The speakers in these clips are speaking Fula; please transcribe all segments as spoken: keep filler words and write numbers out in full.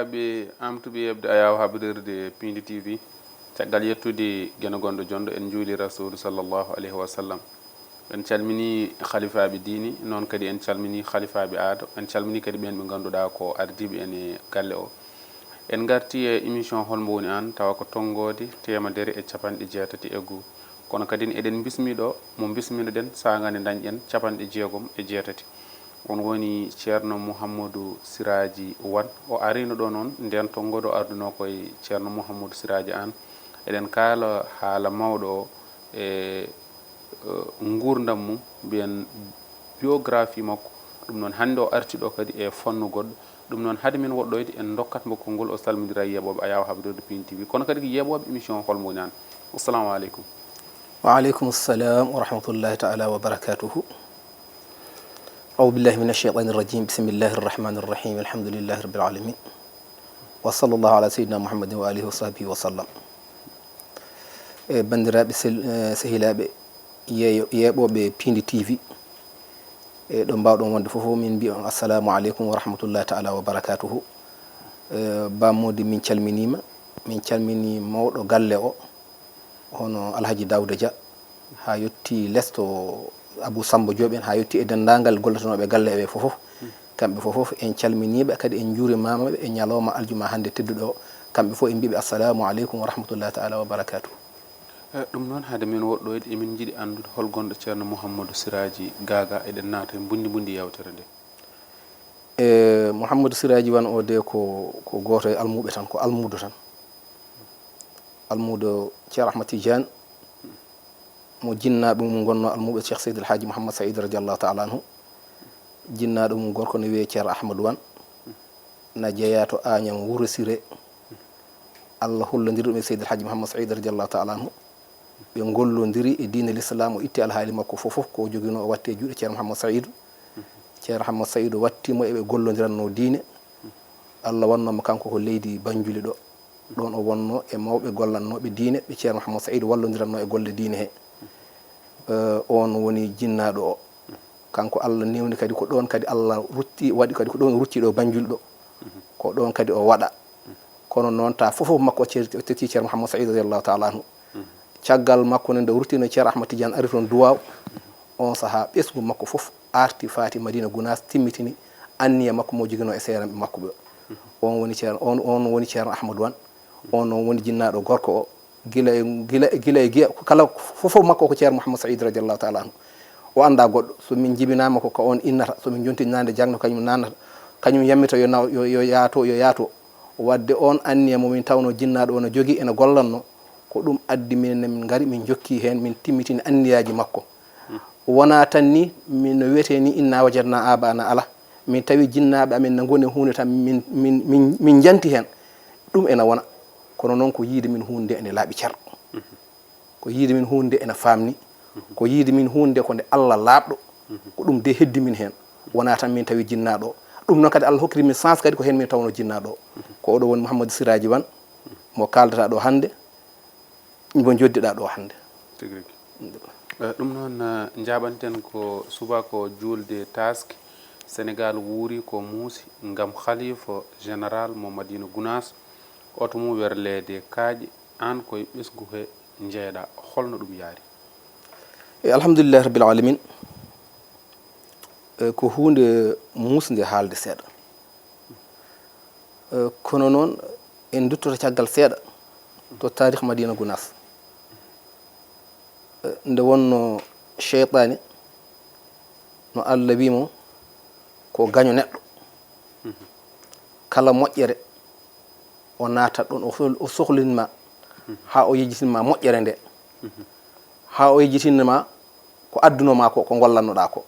Ɓe amtuɓe yeɓde Ayaawo Haɓrirde Piindi T V, caggal yettude Geno Gonɗo Jonɗo, en njuuli Rasuulu sallallahu alayhi wa sallam. En calminii halifaaɓe diine, noon kadi en calminii halifaaɓe aado, en calminii kadi ɓeen ɓe ngannduɗaa ko ardiiɓe en e galle o. En ngartii e émission Hol mbo woni aan, tawa ko tonngoode teemedere e capanɗe jeetati e goo. Kono kadi eɗen mbismii ɗo mo mbismino-ɗen, saagaande dañ-ɗen capanɗe jeegom e jeetati. On woni Ceerno Mouhamadou Siraaji Wan. O ariino ɗo noon, ndeen tonngoode o ardunoo ko e Ceerno Mouhamadou Siraaji Aan. Eɗen kaala haala mawɗo o e, eh, nguurndam mum, mbiyen biographie makko. Ɗum noon, hannde o arti ɗo kadi e fannu goɗɗo. Ɗum noon, hade men woɗɗoyde, en ndokkat mo konngol, o salmindira e yeeɓooɓe Ayaawo Haɓrirde Piindi T V, kono kadi ko yeeɓooɓe émission Hol mbo woni aan. Assalamu aleykum. Wa aleykum salam wa rahmatullahi taala wa barakatuhu. Audhu billahi min alshaytani irrajim. Bismillahi irrahmani irrahim. Alhamdulillahi rabbil alamin. Wa sallallahu ala sayyidina Muhammadin wa alihi wa sahbihi wa sallam. E banndiraaɓe sel-, e sehilaaɓe yeeyo-, yeeɓooɓe Piindi T V, e ɗo mbaawɗon wonde fof, min mbiya on assalamu aleykum wa rahmatullahi taala wa barakatuhu. E, Ba Mody, min calminiima, min calminii mawɗo galle o, hono Alhaji Daouda Dia, haa yotti lesto Abou Samba Diop en, haa yotti e denndaangal gollotonooɓe galle ɓe fof. Kamɓe fof, en calminiiɓe, kadi en njuurimaama ɓe e ñalawma aljuma hannde tedduɗo o. Kamɓe fof en mbiiɓe assalamu aleykum wa rahmatullahi taala wa barakatuh. Eh, ɗum noon, hade men woɗɗoyde, emin njiɗi anndude hol gonɗo Ceerno Mouhamadou Siraaji Gaaga, eɗen naata e mbundi mbundi yeewtere nde. E Mouhamadou Siraaji Wan o de ko, ko gooto e almuuɓe tan, ko almuudo tan. Almuudo Ceerno Ahmad Tidiane, mo jinnaaɓe mum ngonnoo almuuɓe Cheikh Seydi El Hadji Mouhammad Saïd radiallahu taala anhu. Jinnaaɗo mum gorko no wiyee Ceerno Ahmadu Wan, na jeyaa to Añam Wuro Siree. Allah hollondiri ɗum e Seydi El Hadji Mouhammad Saïd radiallahu taala anhu. Ɓe ngollondiri e diine l'islam, o itti alhaali makko fof fof, ko o joginoo o watti e juuɗe Ceerno Mouhammad Saïd. Ceerno Mouhammad Saïd watti mo e ɓe gollondirannoo diine. Allah wannoo mo kanko ko leydi Banjuli ɗo. Ɗoon o wonnoo e mawɓe gollannooɓe diine, ɓe Ceerno Mouhammad Saïd wallondirannoo e golle diine he. Eh, oon woni jinnaaɗo o. Kanko Allah newni kadi ko ɗoon kadi Allah rutti, waɗi kadi ko ɗoon o rutti ɗo Banjul ɗo. Ko ɗoon kadi o waɗa. Kono noon, taa fof fof makko o cer-, o tetti Ceerno Mouhammad Saïd radiallahu taala anhu. Caggal makko ne, nde o ruttino Ceerno Ahmad Tidiane ari toon Duwaaw, oon sahaa ɓesngu makko fof arti faati Madina Gunaas, timmitini anniya makko mo joginoo e seeranɓe makko ɓe. Oon woni Ceerno, oon, oon woni Ceerno Ahmadu Wan. Oon noon woni jinnaaɗo gorko o. Gila e, gila, gila e giya, kala fof fof makko ko Ceerno Mouhammad Saïd radiallahu taala anhu. O anndaa goɗɗo. So min njibinaama ko ka oon innata, so min njontii naande jaŋde ko kañum naannata, kañum yammita yo naw-, yo, yo yaato, yo yaato. Waɗde oon anniya mo min tawnoo jinnaaɗo o no jogii ena gollannoo, ko ɗum addi minen ne min ngari, min njokkii heen, min timmitini anniyaaji makko. Wonaa tan ni, min no wiyetee ni, inna wajadna abaana ala, min tawi jinnaaɓe amen na ngoni e huunde tan, min, min, min, min njanti heen. Ɗum ena wona, kono noon ko yiyde min huunde nde ene laaɓi cer. Ko yiyde min huunde nde ena faamni. Ko yiyde min huunde nde ko nde Allah laaɓɗo. Ko ɗum de heddi min heen. Wonaa tan min tawi jinnaaɗo o. Ɗum noon kadi Allah hokkiri min chance kadi ko heen min tawnoo jinnaaɗo o. Ko oɗo woni Mouhamadou Siraaji Wan mo kaaldataa ɗo hannde, mo njoddiɗaa ɗo hannde. Tigi rigi. Eh, ɗum noon, eh, njaaɓanten ko subaka o juulde taaske, Senegaal wuuri ko muusi ngam Khalifa Général mo Madina Gunaas, oto mum werleede kaaƴe, aan koye ɓesngu he njeeyɗaa, holno ɗum yaari? E alhamdulillahi rabbil alamin, e ko huunde muusnde haalde seeɗa. E kono noon, en nduttoto caggal seeɗa to taarikh Madina Gunaas. E nde wonno seytaane no Allah wii mo ko gaño neɗɗo. Kala moƴƴere o naata ɗoon, o sohl-, o sohlin ma haa o yejjitin ma moƴƴere nde, haa o yejjitin ma ko adduno ma ko, ko gollannoɗaa ko.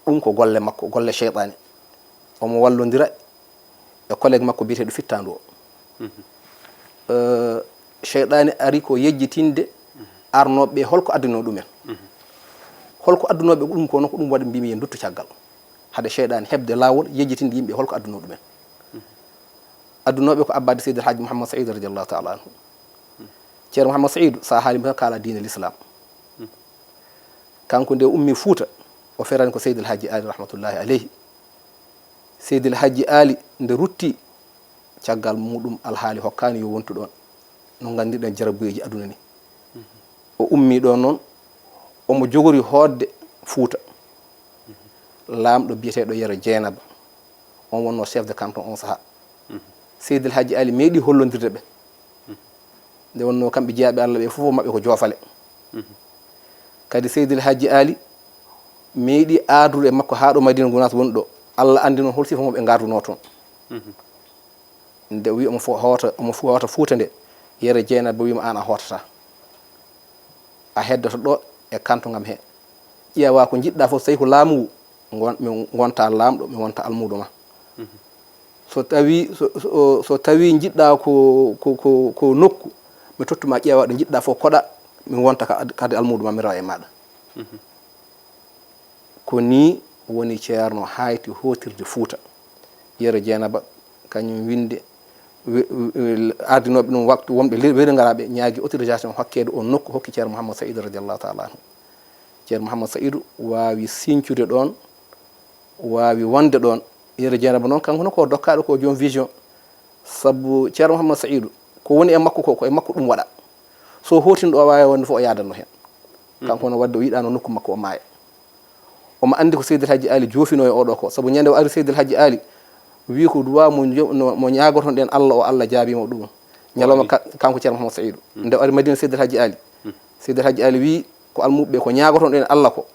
Ɗum ko golle makko, golle seytaane. Omo wallondira e collègue makko biyeteeɗo Fittaandu o. Eh, seytaane ari ko yejjitinde arnooɓe ɓe, holko addunoo ɗumen. Holko addunoo ɓe ɗum ko, noon ko ɗum waɗi mbimi yen nduttu caggal. Hade seytaane heɓde laawol yejjitinde yimɓe holko addunoo ɗumen. Addunooɓe ko abbaade Seydi El Hadji Mouhammad Saïd radiallahu taala anhu. Ceerno Mouhammad Saïd, so a haali mo tan, kaala diine l'islam. Kanko nde ummi Fuuta, o ferani ko Seydi El Hadji Ali rahmatullahi aleyhi. Seydi El Hadji Ali nde rutti Caggal muɗum alhaali hokkaani yo wontu ɗoon, no nganndirɗen jarabuyeeji aduna ni. O ummii ɗoon noon, omo jogori hootde Fuuta. Laamɗo biyeteeɗo Yero Jeynaba, on wonnoo chef de canton on sahaa. Seydi El Hadji Ali meeɗii hollondirde ɓe. Nde wonnoo kamɓe jeyaaɓe Allah ɓe fof maɓɓe ko joofale. Kadi Seydi El Hadji Ali meeɗii ardude e makko haa ɗo Madina Gunaas woni ɗo. Allah anndi noon hol sifa mo ɓe ngardunoo toon. Nde o wi omo fo-, hoota, omo fu-, hoota Fuuta nde, Yero Jeynaba wiima aan a hootataa. A heddoto ɗo e kanto ngam he. Ƴeewa ko njiɗɗa fof, so tawi ko laamu ngu, ngon-, mi wonta laamɗo, mi wonta almuudo ma. So tawi, so, so, so tawi njiɗɗa ko, ko, ko, ko nokku, mi tottuma ƴeewa ɗo njiɗɗa fof koɗa, mi wonta ka-, kadi almuudo ma, mi rewa e maɗa. Ko nii woni Ceerno haayti hootirde Fuuta. Yero Jeynaba, kañum winde, we-, we-, ardinooɓe ɗum waktu wonɓe le-, weli ngaraaɓe ñaagi autorisation hokkeede o nokku hokki Ceerno Mouhammad Saïd radiyallahu taala anhu. Ceerno Mouhammad Saïd waawi siñcude ɗoon, waawi wonde ɗoon. Yero Jeynaba noon, kanko ne ko dokkaaɗo ko joom vision. Sabu Ceerno Mouhammad Saïd, ko woni e makko ko, ko e makko ɗum waɗa. So hootino ɗo waawi wonde fof o yaadanno heen. Kanko no waɗde o yiɗaano nokku makko o maaya. Omo anndi ko Seydi El Hadji Ali joofinoo e oɗo ko. Sabu ñande o ari Seydi El Hadji Ali, wi ko duwa mo jo-, no, mo ñaagoton ɗen Allah, o Allah jaabiima ɗum. Ñalawma ka-, kanko Ceerno Mouhammad Saïd. Nde o ari Madina Seydi El Hadji Ali. Seydi El Hadji Ali wi ko almuɓɓe ko ñaagoton ɗen Allah ko.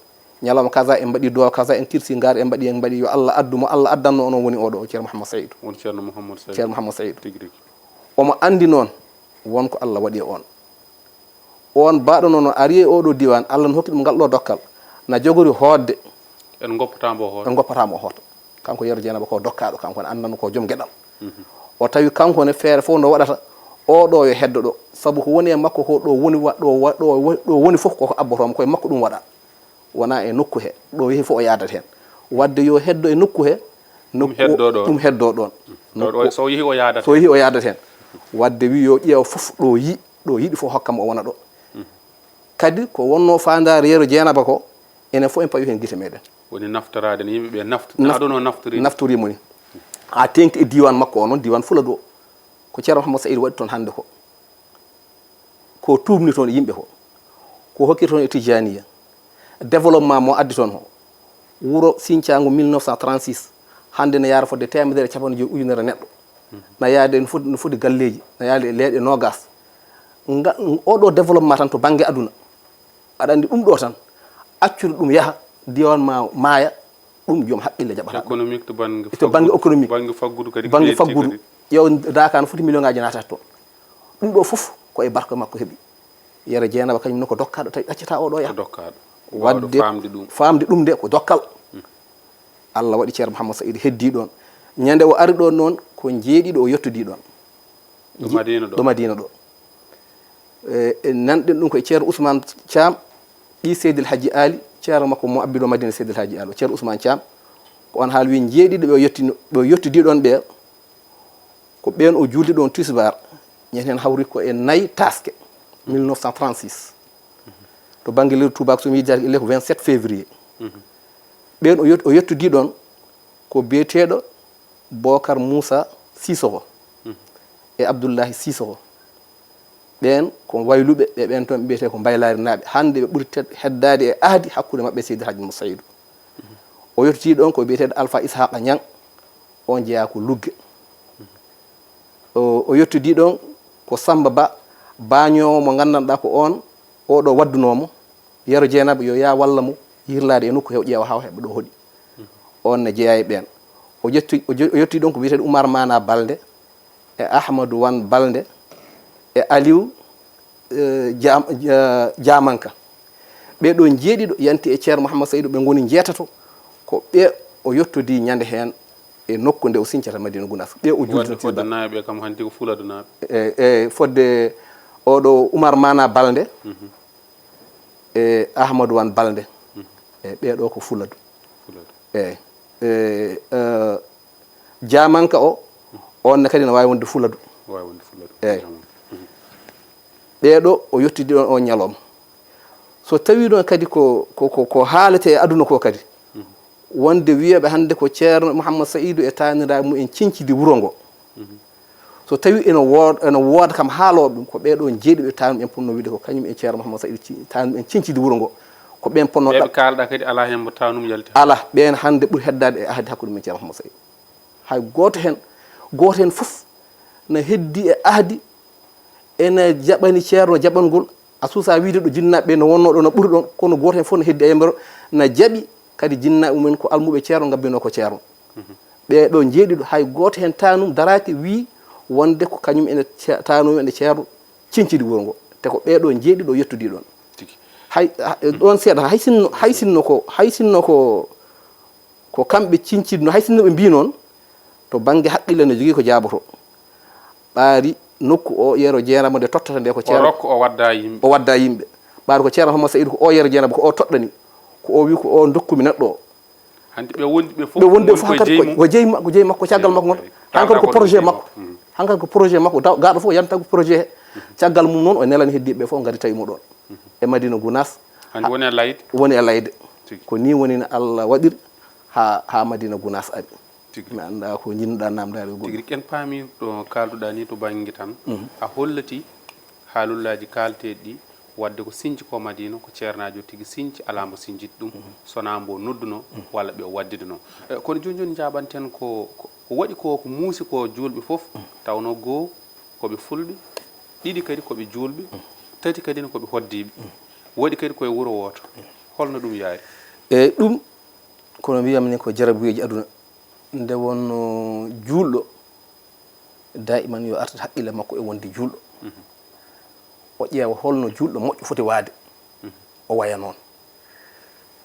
Ñalawma kaza en mbaɗi duwa kaza, en kirsi ngaari, en mbaɗi, en mbaɗi yo Allah addu mo Allah addanno onon woni oɗo o Ceerno Mouhammad Saïd. Woni Ceerno Mouhammad Saïd. Ceerno Mouhammad Saïd. Tigi rigi. Omo anndi noon won ko Allah waɗi e on. On baɗo noon o ari e oɗo diwan, Allah no hokki ɗum ngal ɗo dokkal. Na jogori hootde. En goppata mo hoota. En goppata mo hoota. Kanko Yero Jeynaba ko dokkaaɗo, kanko ne anndan ko joom geɗal. O tawi kanko ne feere fof ndo waɗata, oɗo yo heddo ɗo. Sabu ko woni e makko ko ɗo woni wa-, ɗo wa-, ɗo wa-, ɗo woni fof koko abbotomo, koye makko ɗum waɗa. Wona e nokku he, ɗo yehi fof o yaadat heen. Wadde yo heddo e nokku he, nokku o, heddo ɗo. Ɗum heddo ɗoon. Ɗo, ɗo, so yehi o yaadat so heen. Yehi o yaadat heen. Wadde wi yo ƴeew fof ɗo yi-, ɗo yiɗi fof hokka mo o wona ɗo. Kadi ko wonno faandaare Yero Jeynaba ko, enen fof en pawi heen gite meɗen. Woni naftoraade no yimɓe ɓe nafto-, Naf-, na ɗo no naftori. Naftori mo ni. Haa teeŋti e diiwaan makko o noon, diiwaan Fuladu o. Ko Ceerno Mouhammad Saïd waɗi toon hannde ko. Ko tuubni toon e yimɓe ko. Ko hokkiri toon e Tijaniya. Développement mo addi toon o. Wuro Siñcaangu mille neuf cent trente-six, hannde ne yaara fodde teemedere e capanɗe joyi ujunere neɗɗo. Na yaade no foti, no foti galleeji, na yaade e leeɗe noogas. Nga, oɗo développement tan to bannge aduna. Aɗa anndi ɗum ɗo tan, accude ɗum yaha, diiwaan ma maaya, ɗum joom haqqille jaɓata ɗum. Économique to bannge to bannge faggudu, économique. Bannge faggudu kadi. Bannge créativité faggudu, kadi. Ƴeew daaka no foti million ngaaji naatata toon. Ɗum ɗo fof ko e barke makko heɓi. Yero Jeynaba kañum ne ko dokkaaɗo tawi ɗaccata oɗo yaha. Ko dokkaaɗo. Waawɗo wadde faamde ɗum. Faamde ɗum nde ko dokkal. Allah waɗi Ceerno Mouhammad Saïd heddii ɗoon. Ñande o ari ɗoon noon, ko njeeɗiɗo o yettodii ɗoon. Ɗo Madina ɗo. Ɗo Madina ɗo. E, e nanɗen ɗum ko e Ceerno Ousmane Thiam, ɓii Seydil Hadji Ali, ceerno makko mo abbi ɗo Madina Seydil Hadji Ali, o Ceerno Ousmane Thiam. Ko on haali wi njeeɗiɗo ɓe o yettino, ɓe o yettodii ɗoon ɓe, ko ɓeen o juuldi ɗoon tisbaar, ñande heen hawri ko e nayi taaske, mille neuf cent trente-six. To bannge lewru tuubaako, so mi yejjitaaki, elle ko vingt-sept février. Ɓeen o yet-, o yettodii ɗoon ko biyeteeɗo Bookar Muusa Sisoko e Abdullahi Sisoko. Ɓeen ko wayluɓe, ɓe ɓeen toon mbiyetee ko Mbaylaari naaɓe. Hannde ɓe ɓuri ted-, heddaade e ahdi hakkunde maɓɓe e Seydi Hadji Moussa Saïdou. O yettotii ɗoon ko biyeteeɗo Alfa Ishaqa Ñang, on jeyaa ko Lugge. O, o yettodii ɗoon ko Samba Ba, baañoowo mo nganndanɗaa ko oon, oɗo waddunoo mo, Yero Jeenaba, yo yaa walla mo yirlaade e nokku he, o ƴeewa haa o heɓa ɗo hoɗi. Oon ne jeyaa e ɓeen. O ƴetti, o jo-, o yetti ɗoon ko wiyeteeɗo Umar Mana Balde e Ahmadou Wan Balde e Aliou, eh, Jam-, Ja-, Jamanka. Ɓee ɗoo njeeɗiɗo yanti e Ceerno Mouhammad Saïdou, ɓe ngoni njeetato. Ko ɓe o yettodii ñande heen e nokku nde o sincata Madina Gunaas. Ɓe o juuldi. Fodde, fodde naaɓe kam hanti ko Fuladunaaɓe. E, e fodde oɗo Umar Mana Balde. Mhm. E Ahmadou Wan Balde. Mhm. E ɓee ɗoo ko Fuladu. Fuladu. E, e, e, Jamanka o, on ne kadi ne waawi wonde Fuladu. Waawi wonde Fuladu. Eey. Mhm. Ɓee ɗoo o yettidi on o ñalawma. So tawii noon kadi ko, ko, ko, ko haaletee e aduna ko kadi, mhm, wonde wiyeeɓe hannde ko Ceerno Mouhammad Saïdou e taaniraaɓe mum en cincidi wuro ngo. Mhm. So tawi ene wooda, ene wooda kam haalooɓe ɗum, ko ɓee ɗoo jeeɗiɗo taanum en ponno wiide ko kañum en Ceerno Mouhammad Saïd Ci-, taanum en cincidi wuro ngo. Ko ɓeen ponno ɓeɓe kaalɗa kadi alaa heen mbo taanum yalti. Alaa, ɓeen hannde ɓuri heddaade e ahdi hakkunde men Ceerno Mouhammad Saïd. Hay gooto heen, gooto heen fof na heddi e ahdi, ene jaɓani Ceerno jaɓangol. A suusaa wiide ɗo jinnaaɓe ɓe no wonnoo ɗo no ɓuri ɗoon, kono gooto heen fof no heddi e yamiro na jaɓi kadi jinnaaɓe mumen ko almuɓe Ceerno, ngabbinoo ko Ceerno. Ɓee ɗoo jeeɗiɗo hay gooto heen taanum daraaki wii wonde ko kañum ene ce-, taanum ene Ceerno cincidi wuro ngo. Te ko ɓee ɗoo jeeɗiɗo yettodii ɗoon. Hay, ha-, ɗoon seeɗa, hay sinno, hay sinno ko, hay sinno ko, ko kamɓe cincidi no, hay sinno ɓe mbii noon, to bannge haqqille no jogii ko jaabotoo. Ɓaari nokku o Yero Jeerama nde tottata nde ko Ceerno. O rokko, o wadda yimɓe. O wadda yimɓe. Ɓaari ko Ceerno Mouhammad Saïd ko o Yero Jeerama ko o toɗɗani. Ko o wi ko o dokkumi neɗɗo o. Hanti ɓe wondi ɓe fof. Ɓe wondi ɓe fof hankadi ko, ko jeyi makko, ko jeyi makko, caggal makko ngon. Hankadi ko projet makko. Hankadi ko projet makko. Daw-, gaaɗo fof yanta ko projet he. Caggal mum noon o nelani heddiiɓe ɓe fof ngari tawi mo ɗoon. E Madina Gunaas. Hanti woni e layde. Woni e layde. Ko nii woni no Allah waɗiri haa, haa Madina Gunaas ari. Tigi. Mi anndaa ko njiɗnoɗaa naamndaade e goɗɗum. Tigi, en paamii ɗo kaalduɗaa nii to bannge tan. A holliti haalullaaji kaalteeɗi ɗi, waɗde ko sinci ko Madiina, ko ceernaajo tigi sinci, alaa mbo sinciti ɗum, sonaa mbo noddunoo walla ɓe o waddidunoo. E, kono jooni jooni njaaɓanten ko, ko, ko waɗi ko, ko muusi ko juulɓe fof, tawnoo goo ko ɓe fulɓe, ɗiɗi kadi ko ɓe juulɓe, tati kadi ne ko ɓe hoddiiɓe, waɗi kadi ko e wuro wooto. Holno ɗum yaari? E ɗum, kono mbiyammi ko jarabuyeeji aduna. Nde wonnoo juulɗo, daa'iman yo artir haqqille makko e wonde juulɗo. O ƴeewa holno juulɗo moƴƴo foti waade, o waya noon.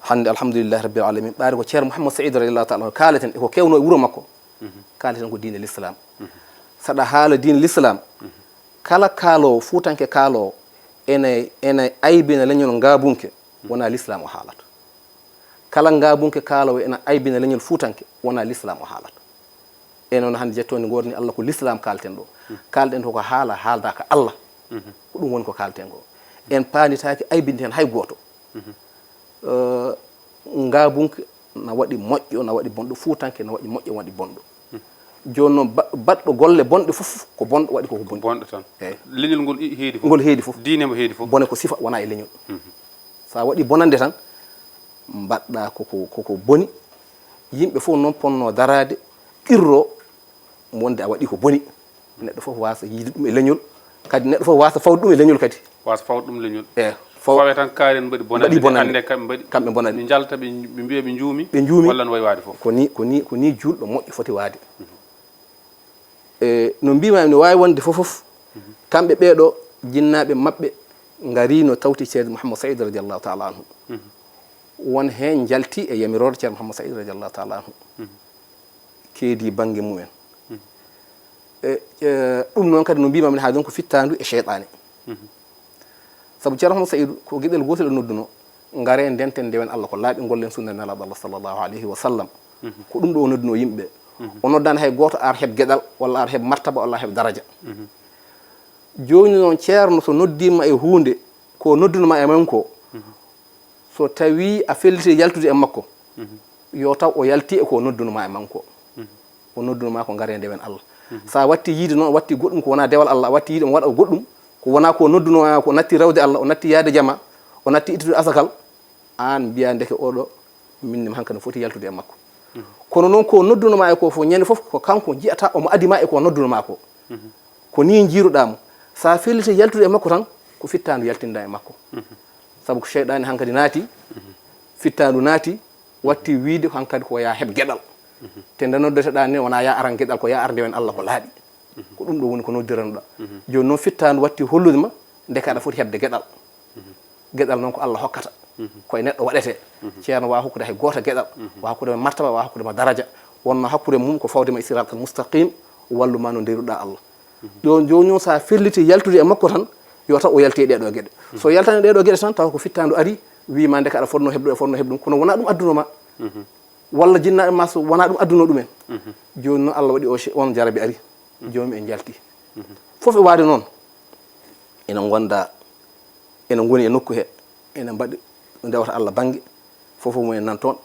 Hannde, alhamdulillahi rabbil alamin, ɓaari ko Ceerno Mouhammad Saïd radiyallahu taala anhu kaaleten e ko kewnoo e wuro makko, kaaleten ko diine l'islam. Saɗa haala diine l'islam, kala kaaloowo, fuutanke kaaloowo, ene, ene aybina leñol ngaabunke, wonaa l'islam o haalata. Kala ngaabunke kaaloowo ene aybina leñol fuutanke, wonaa l'islam o haalata. E noon hannde jettoonde ngootnde Allah ko l'islam kaalten ɗo. Kaalɗen ko, ko haala haaldaaka Allah. Ko ɗum woni ko kaalten ko. En paanditaaki aybinde heen hay gooto. Eh, ngaabunke na waɗi moƴƴo, na waɗi bonɗo, fuutanke na waɗi moƴƴo, waɗi bonɗo. Jooni noon ba-, baɗɗo golle bonɗe fof ko bonɗo waɗi koko boni. Bonɗo tan. Eey. Leñol ngol i-, heedi fof. Ngol heedi fof. Diine mo heedi fof. Bone ko sifa, wonaa e leñol. So a waɗii bonannde tan, mbaɗɗaa koko, koko boni, yimɓe fof noon ponnoo daraade, qirroo, wonde a waɗii ko boni. Neɗɗo fof waasa yiide ɗum e leñol, kadi neɗɗo fof waasa fawde ɗum e leñol kadi. Waasa fawde ɗum leñol. Eey, faw-, fawee tan kaari en mbaɗi bonannde, mbaɗi bonannde. Anndee kamɓe mbaɗi. Kamɓe mbaɗi. Ɓe njalta, ɓe, ɓe mbiya ɓe njuumi. Ɓe njuumi. Walla no wayi waade fof. Ko nii, ko nii, ko nii juulɗo moƴƴo foti waade. E, no mbiimaami, no waawi wonde fof fof, kamɓe ɓee ɗoo, jinnaaɓe maɓɓe ngariino tawti Ceerno Mouhammad Saïd radiyallahu taala anhu. Won heen njalti e yamiroore Ceerno Mouhammad Saïd radiyallahu taala anhu. Keedi bannge mumen. E, e, ɗum noon kadi no mbiimaami haa jooni ko fittaandu e seyɗaane. Sabu Ceerno Mouhammad Saïd ko geɗel gootel o noddunoo, ngaree ndenten ndewen Allah, ko laaɓi, ngollen sunna Nelaaɗo Allah sallallahu alayhi wa sallam. Ko ɗum ɗo o noddunoo yimɓe ɓe. O noddaani hay gooto ar heɓ geɗal, walla ar heɓ martaba, walla ar heɓ daraja. Jooni noon Ceerno so noddiima e huunde, ko noddunoo ma e mum ko, so tawii a felliti yaltude e makko, yo taw o yaltii e ko noddunoo ma e makko. O noddunoo ma ko ngaree ndewen Allah. So a watti yiide noon, a watti goɗɗum ko wonaa dewal Allah, a watti yiide omo waɗa goɗɗum, ko wonaa ko noddunoo ma, ko natti rewde Allah, o natti yaade jama, o natti ittude asakal, aan mbiyaa ndeke oɗo, min ne hankadi no foti yaltude e makko. Kono noon ko noddunoo ma e ko fof, ñande fof ko kanko njiyataa omo adii ma e ko noddunoo ma ko. Ko nii njiiruɗaa mo. So a felliti yaltude e makko tan, ko fittaandu yaltinɗaa e makko. Sabu ko seyɗaani hankadi naati, fittaandu naati, watti wiide hankadi ko yaa heɓ geɗal. Te nde noddeteɗaa nde wonaa yaa aran geɗal, ko yaa ar ndewen Allah ko laaɓi. Ko ɗum ɗo woni ko noddiranoɗaa. Jooni noon fittaandu watti hollude ma ndeke aɗa foti heɓde geɗal. Geɗal noon ko Allah hokkata. Ko e neɗɗo waɗetee. Ceerno waawa hokkude hay gooto geɗal. Waawa hokkude ma martaba, waawa hokkude ma daraja. Wonno hakkunde mum ko fawde ma e siraatal mustaqim, wallu ma no ndeyruɗaa Allah. Jooni, jooni noon so a felliti yaltude e makko tan, yo taw o yalti e ɗee ɗoo geɗe. So yaltaani e ɗee ɗoo geɗe tan, tawa ko fittaandu ari, wii ma ndeke aɗa fotnoo heɓde ɗo, fotnoo heɓde ɗum. Kono wonaa ɗum addunoo ma. Walla jinnaaɓe ma so wonaa ɗum addunoo ɗumen. Jooni noon Allah waɗi o ce-, on jarabi ari. Jooni en njalti. Fof e waade noon, ene ngonda, ene ngoni e nokku he, ene mbaɗi ndewata Allah bannge, fof fof mumen nan toon.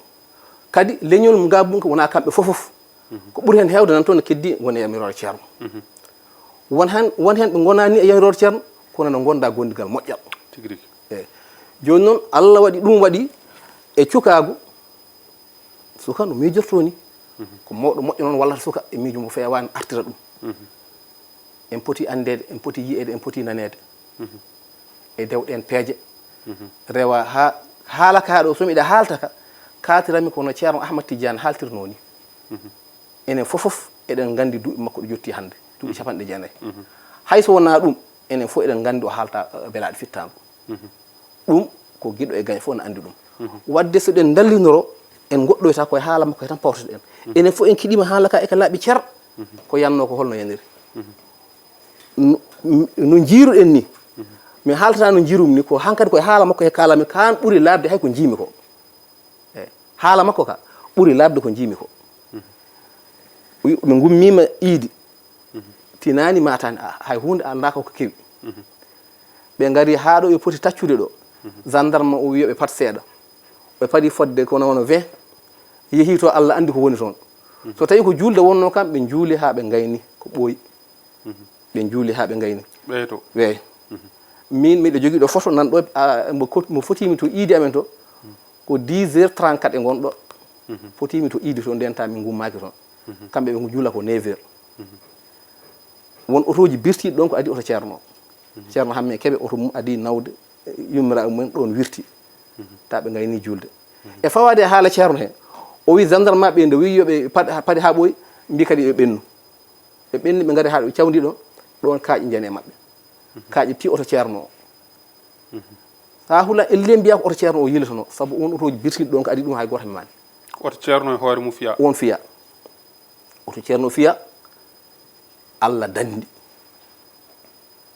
Kadi leñol ngaabunke wonaa kamɓe fof fof. Ko ɓuri heen heewde nan toon no keddi ngoni e yamiroore Ceerno. Won heen, won heen ɓe ngonaani e yamiroore Ceerno, kono no ngonda gondigal moƴƴal. Tigi rigi. Eyi. Jooni noon, Allah waɗi ɗum waɗi e cukaagu, suka no miijortoo ni. Mhm. Ko mawɗo moƴƴo noon wallata suka e miijo mo feewaani artira ɗum. Mhm. En poti anndeede, en poti yiyeede, en poti naneede. Mhm. E dewɗen peeje. Mhm. Rewa haa haala ka ɗo, so miɗa haalta ka, kaatiranmi ko no Ceerno Ahmad Tidiane haaltirnoo ni. Mhm. Enen fof fof eɗen nganndi duuɓi makko ɗo jotti hannde, duuɓi capanɗe jeenayi. Mhm. Hay so wonaa ɗum, enen fof eɗen nganndi o haalta, eh, belaaɗo fittaango. Mhm. Ɗum ko giɗo e gaño fof na anndi ɗum. Mhm. Waɗde so ɗen ndallinoro, en ngoɗɗoyta koye haala makko he tan pawtoto en. Mhm. Enen fof en kiɗiima haala ka e ka laaɓi cer, mhm, ko yanno ko holno yaniri. Mhm. No, no njiiruɗen ni, mhm, mi haaltata no njiirum ni, ko hankadi koye haala makko he kaalami, kaan ɓuri laaɓde hay ko njiimi ko. Eyi. Haala makko ka ɓuri laaɓde ko njiimi ko. Mhm. Wi-, ɓe ngummiima Iidi. Mhm. Tinaani maataani, a-, hay huunde anndaa ko kewi. Mhm. Ɓe ngari haa ɗo ɓe poti taccude ɗo. Mhm. Gendarme o wiyo ɓe pat seeɗa. Ɓe paɗi fodde kono wano vingt. Yehi to, Allah anndi ko woni toon. Mhm. So tawi ko juulde wonnoo kam, ɓe njuuli haa ɓe ngayni ko ɓooyi. Mhm. Ɓe njuuli haa ɓe ngayni. Ɓeeto. Weey. Mhm. Min miɗo jogii ɗo photo nan ɗo, a, mo ko-, mo fotiimi to Iidi amen to, mhm, ko dix heures trente-quatre e ngon ɗo. Mhm. Fotiimi to Iidi to, nden ta min ngummaaki toon. Mhm. Kamɓe ɓe ngu juula ko neuf heures. Mhm. Won otooji birtiiɗi ɗoon ko adii oto Ceerno. Mhm. Ceerno Hammee Keɓe oto mum adii nawde, eh, yummiraaɓe mumen ɗoon wirti. Mhm. Ta ɓe ngayni juulde. Mhm. E fawaade e haala Ceerno he, o wi gendarme maɓɓe nde wi yo ɓe paɗ-, paɗe haa ɓooyi, mbi kadi ɓe ɓennu. Ɓe ɓenni, ɓe ngari haa ɓe cawndi ɗo, ɗoon kaaƴe njani e maɓɓe. Mhm. Kaaƴe ti oto Ceerno o. Mhm. Haa hula elle mbiya ko oto Ceerno o yiilatono, sabu on otooji birtiiɗi ɗoon ko adii ɗum hay gooto hemmaani. Oto Ceerno e hoore mum fiya. Oon fiya. Oto Ceerno fiya, Allah danndi.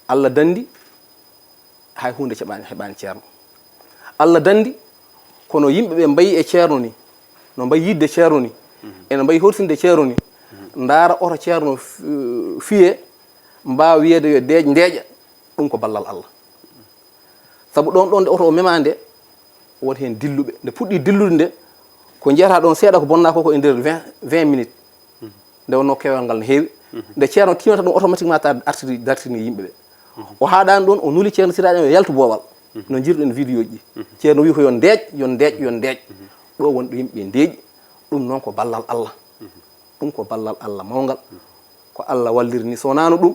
Allah danndi, hay huunde ceɓaani, heɓaani Ceerno. Allah danndi, kono yimɓe ɓe mbayi e Ceerno ni, no mbayi yiɗde Ceerno ni, mhm, ene mbayi horsinde Ceerno ni, mhm, ndaara oto Ceerno f-, fiye, mbaawa wiyeede yo deeƴ ndeeƴa, ɗum ko ballal Allah. Sabu ɗoon ɗoon nde oto o memaa nde, won heen dilluɓe. Nde puɗɗii dillude nde, ko njiyata ɗoon seeɗa ko bonnaa ko, ko e nder vingt, vingt minutes. Mhm. Nde wonnoo keewal ngal no heewi. Mhm. Nde Ceerno tiimata ɗum automatiquement ta artiri, dartini yimɓe ɓe. Mhm. O haaɗaani ɗoon, o nuli Ceerno Siraaji Ahmed yo yaltu boowal. Mhm. No njiiruɗen vidéo ji. Mhm. Ceerno wi ko yo ndeeƴ, yo ndeeƴ, yo ndeeƴ. Mhm. Ɗo wonɓe yimɓe ndeeƴi. Ɗum noon ko ballal Allah. Mhm. Ɗum ko ballal Allah mawngal. Mhm. Ko Allah walliri ni. So wonaano ɗum,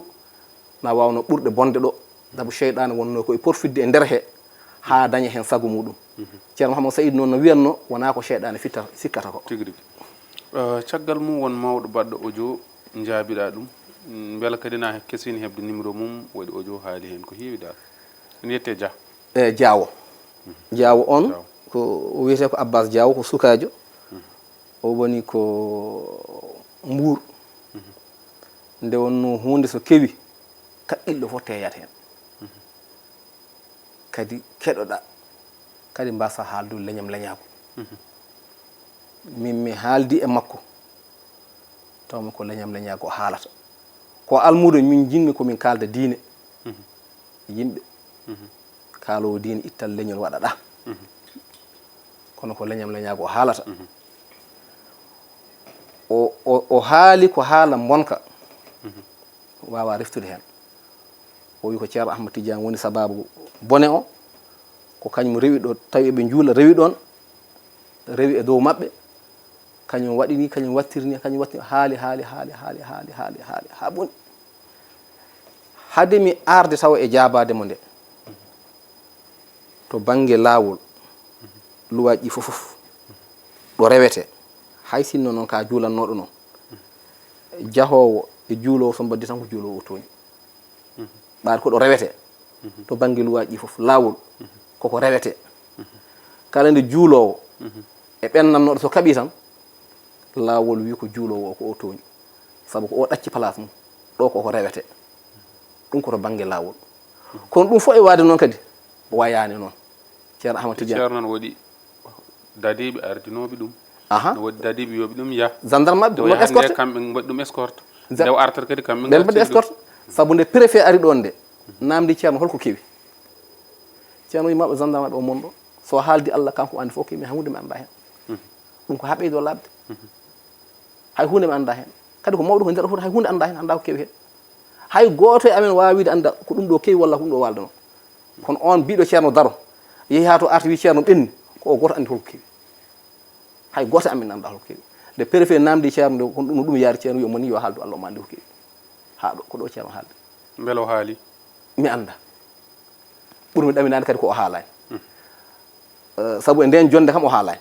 na waawno ɓurde bonde ɗo. Sabu seyɗaane wonnoo ko e porfidde e nder he, haa daña heen sago muɗum. Mhm. Ceerno Mouhamadou Saïd noon no wiyatnoo, wonaa ko seyɗaane fittata, sikkata ko. Tigi rigi. Eh, caggal mum won mawɗo baɗɗo audio, njaabiɗaa ɗum. Mm, mbela kadi na kesini heɓde numéro mum, waɗi audio haali heen ko heewi dal. Ene yette Dia. E Diawo. Mhm. Diawo on, Diawo, ko o wiyetee ko Abbas Diawo, ko sukaajo. Mhm. O woni ko Mbuur. Mhm. Nde wonnoo huunde so kewi, kaɓɓilɗo fof teeyat heen. Mhm. Kadi keɗoɗaa, kadi mbasa haaldu leñam leñaagu. Mhm. Min mi haaldi e makko, tawmi ko leñam leñaagu o haalata. Ko almuudo min njiɗmi ko min kaalda diine. Mhm. Yimɓe. Mhm. Kaaloowo diine ittal leñol waɗa ɗa. Mhm. Kono ko leñam leñaagu o haalata. Mhm. O, o, o haali ko haala mbonka. Mhm. Waawaa reftude heen. O wi ko Ceerno Ahmad Tidiane woni sabaabu bone o. Ko kañum rewi ɗo, tawi eɓe njuula, rewi ɗoon, rewi e dow maɓɓe. Kañum waɗi ni, kañum wattiri ni, kañum wattiri, haali, haali, haali, haa boni. Hade mi arde tawa e jaabaade mo nde, to bannge laawol, luwaaji ɗi fof, fof, ɗo rewete, hay sinno noon ka juulannooɗo noon, jahoowo e juuloowo, so mbaddi tan ko juuloowo o tooñi. Mhm. Ɓaade ko ɗo rewete. Mhm. To bannge luwaaji ɗi fof, laawol, mhm, koko rewete. Mhm. Kala nde juuloowo, mhm, e ɓennannooɗo so kaɓii tan, laawol wi ko juuloowo o ko o tooñi. Sabu ko o ɗacci place mum. Ɗo koko rewete. Ɗum ko to bannge laawol. Mhm. Kono ɗum fof e waade noon kadi, wayaani noon. Ceerno Ahmad Tidiane. Ceerno noon waɗi dadiiɓe ardinooɓe ɗum. Aha. No waɗi dadiiɓe yooɓe ɗum yah. Gendarme maɓɓe, nde o waɗi escorte. Kamɓe mbaɗi ɗum escorte. Za-, nde o artata kadi kamɓe ɓe mbaɗi escorte. Sabu nde préfet ari ɗoon nde, namdi Ceerno holko kewi? Ceerno wi maɓɓe gendarme maɓɓe o mon ɗo. So haaldi Allah kanko anndi fof kewi, mi hay huunde mi annda heen. Mhm. Ɗum ko haa ɓeydo laaɓde. Mhm. Hay huunde mi annda heen. Kadi ko mawɗo ko nder Fuuta, hay huunde annda heen, annda ko kewi heen. Hay gooto e amen waawa wiide annda ko ɗum ɗo kewi walla ko ɗum ɗo waaldanoo. Kono on biiɗo ceerno daro, yehi haa to arti wi ceerno ɓenni, ko o gooto anndi holko kewi. Hay gooto e amen annda holko kewi. Nde préfet namdi ceerno nde, kono ɗum no ɗum yaari, ceerno wi o moni yo haaldu Allah o mandi ko kewi. Haa ɗo, ko ɗo ceerno haaldi. Mbele o haali? Mi annda. Ɓurmi ɗaminaade kadi ko o haalaani. Eh, sabu e nden jonnde kam o haalaani.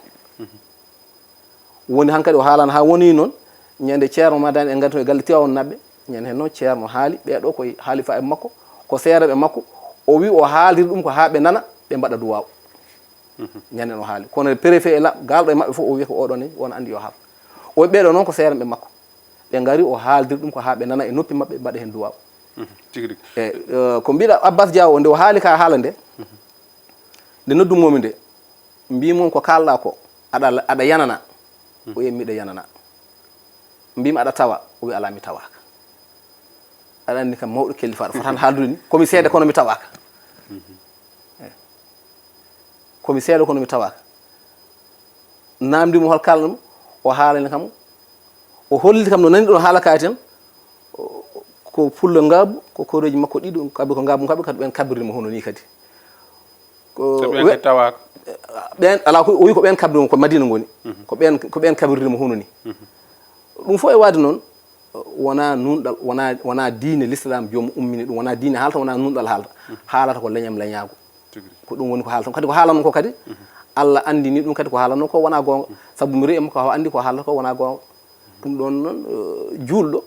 Woni hankadi o haalaani haa woni noon, ñande ceerno ma dani en ngantu e galle Tiwaawan naɓɓe, ñande heen noon ceerno haali, ɓee ɗo koye haalifa e makko, ko seereɓe makko, o wi o haaldir ɗum ko haa ɓe nana, ɓe mbaɗa duwaaw. Ñande no haali. Kono préfet e la-, galɗo e maɓɓe fof o wi ko oɗo ni, won anndi yo haal. O wi ɓee ɗo noon ko seereɓe makko. Ɓe ngari o haaldir ɗum ko haa ɓe nana e noppi maɓɓe, mbaɗa heen duwaaw. Mhm. Tigi rigi. E, eh, ko mbiɗa Abbas Diaw o, nde o haali ka haala nde, nde noddumomi nde, mbimi on ko kaalɗa ko, aɗa, aɗa yanana? O wi miɗa yanana. Mbimi aɗa tawa? O wi alaa, mi tawaaka. Aɗa anndi kam mawɗo kellifaaɗo, fotaani haaldude ni, komi seeɗa kono mi tawaaka. Eh. Komi seeɗa kono mi tawaaka. Namdi mo hol kaalɗa mo, o haalani kam, o holliti kam no nani ɗon haala kaari tan, o, ko pullo ngaabu, ko koreeji makko ɗiɗo, kabi ko ngaabu, kabi kadi ɓen kabbirde mo hono ni kadi. Ko so ɓen we-, kadi tawaaka? Ɓen, alaa, ko, o wi ko ɓen kabbirde mo, ko Madina ngoni. Mhm. Ko ɓen, ko ɓen kabbirde mo hono ni. Mhm. Ɗum fof e waade noon, wonaa nuunɗal, wonaa, wonaa diine l'islam joom ummini ɗum, wonaa diine haalta, wonaa nuunɗal haalta. Mhm. Haalata ko leñam leñaago. Tigi rigi. Ko ɗum woni ko haalata. Kadi ko haalanoo ko kadi, mhm, Allah anndini ɗum kadi ko haalanoo ko wonaa goonga. Mhm. Sabu mi rewi e makko, o anndi ko haalata ko wonaa goonga. Ɗum ɗoon noon, eh, juulɗo,